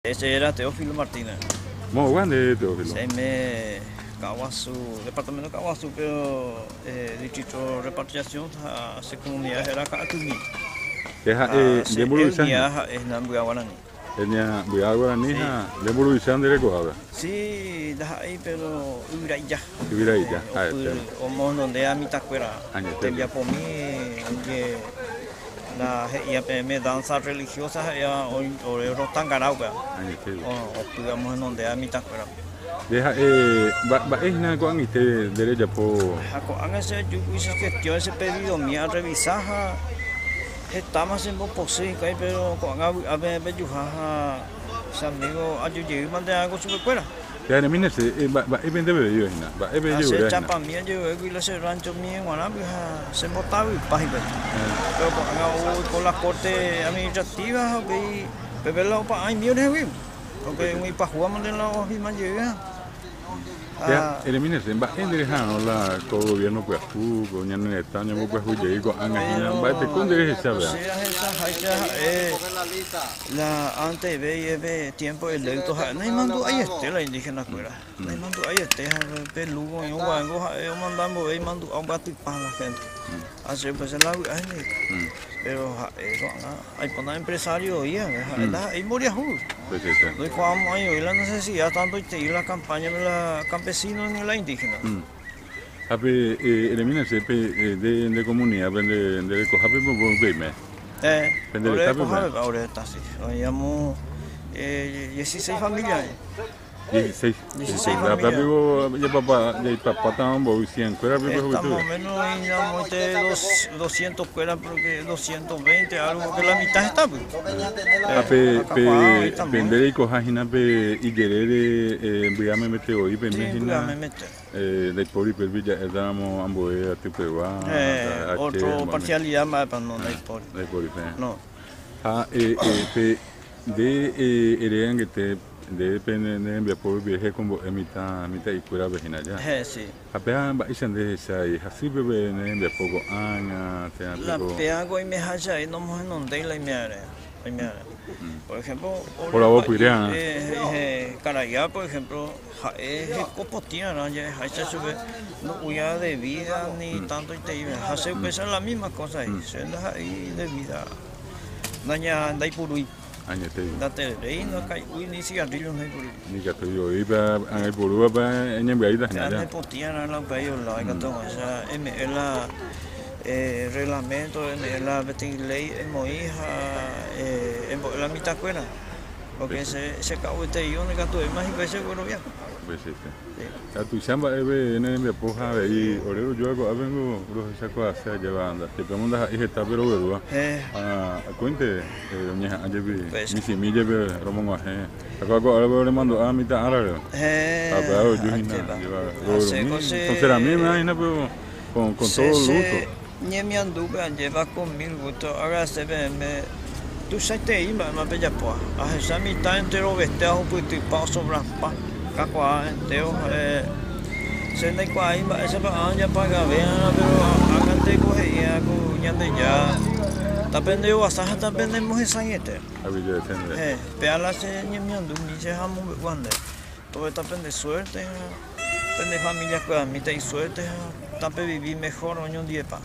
Che héra Teófilo Martínez. Moõgua nde Teófilo? Che aime Caaguazú, departamento Caaguazú pero distrito Repatriación ha che comunidad héra Ka'atymi. Che ha'e Ha nde che mburuvicha etnia hína. ha'e hína Mbya Guarani. Etnia Mbya Guarani Sí. ha nde mburuvicha nde rekohápe. Sí, ndaha'éi pero yvyra'ija. Yvyra'ija, Opy ha'etéma. omohenondéva mitãkuéra Añetépe. tembiapomi oje La he'íva peẽme danza religiosa he'íva ore rotangara upéva. Añetépe. Opy amohenondéva mitãkuérape. Nde ha'e mba'e hína ko'ag̃aite nde rejapo? Ha ko'ág̃a che ajúkuri che gestión che pedidomi arrevisa ha hetáma chembopochy hikuái péro ko'ág̃a vy'a peẽ pejuha ha Che amigo aju jeýma nde ág̃a chupekuéra. Ja'eremína che, mba'épe nde peveíva hína? Mba'épe Ha che ejeguera hína? chapami ajeguégui la che ranchomi g̃uarãgui ha chembotavypa hikuái. Péro ko'ág̃a ou oiko la Corte Administrativa ha upéi upépe la opa'ãimi orehegui, pórke umi ipahúvamante la ofirma jey ha. Ha eremína che, mba'e nde reha'arõ la ko gobierno pyahu, ko ñane retã oñembopyahu jey ko'ág̃a hína, mba'eteko nde rehecha péva? Che ahechaháicha ha'e la anteve pe tiempo electo ha'e naimandu'aiete la indígena kuéra, naimandu'aiete ha pe Lugo oĩrõ guaéngo ha'e omanda ambove imandu'a ombyatypa la gente, ha che upéicha la avy'a hendive, pero ha'e ko'ág̃a. Aipota empresario oĩ ave, ha'e ndaha'éi mboriahu. Ndoikuaamo'ãi voi la necesidad tantoitei la campaña-pe la campesino ni la indígena. Ha pe eremína che pe nde comunidad-pe nde rekohápe peime? Eh, ore rekohápe, ore reta sí. Oĩ amo 16 familia oĩ. 16. 16 familia. Piko jaipapátama mboy 100 kuéra piko Está hupyty. más o menos oĩ amoite 200 kuéra porque 220 algo porque la mitad está pues. Ha pe pe pe nde reikoha hína pe ijerére mbyja memete voi peime hína. Ndaipóri upépe ja'étaramo ambue aty pegua. Otro parcialidad mba'épa no ndaipóri. Ndaipóri pe. No. Ha pe nde ere angete Nde pe ne rembiapo rupi ehekombo'e mitã mitã'ikuérape hína ja. He, sí. Ha péva mba'éicha nde hechái hasýpe pe ne rembiapo ko'ág̃a térã La piko. péva oimeháicha nomohenondéi la oime'arã, oime'arã. Por ejemplo, ore Poravo pa'i, pyre arã. eh, karaiá, por ejemplo, ha'e heko potĩ arã ja'eháicha chupe ndo'úiva bebida ni tantoitei. Ha che upéicha la misma cosa he'i, che ndaha'éi bebida ndaña ndaipurúi. Añete. Ndatereréi, ndakai'úi ni cigarrillo ndaipurúi. Ni katu ivoi pe angaiporúva pe eñembyaíta hína ja. Pe potĩ arã la upéi ola ikatu hag̃uáicha eme'ẽ la reglamento, eme'ẽ la peteĩ ley emoĩ ha embo'e la mitãkuéra. Porque che ka'ueterei ndikatuvéima hikuái che guerovia. Upeichaite. Ha tuicha mba'épe ne rembiapo ha avei ore rojúva ko'ápe niko rohechakuaase ajéva jepémo ndaha'éi hetápe roguerúva. Ha akóinte roñeha'ã jepi michĩmi jepe romog̃uahẽ. Ha kóva ko árape oremandu'a mitã árare. Ha upéva roju hína ajéva roguerumi sinceramente hína pero con todo el gusto. Che ñemiandúpe ajéva con mil gusto agradece peẽme tuichaiterei mba'éma pejapóva. Ahecha mitã enterovete ahupytypa osobrapa kakuaa entero ha'e che ndaikuaái mba'éichapa ág̃a japagavé'arã péro ág̃ante ko he'íva ko Ñandejára tapenderovasa ha tapenemohesãiete. Héẽ, péva la che ñemiandumi che ha amombe'úva ndéve. Tove tapende suerte ha pende familia-kuerami ta'isuerte ha tapevivi mejor oñondivepa.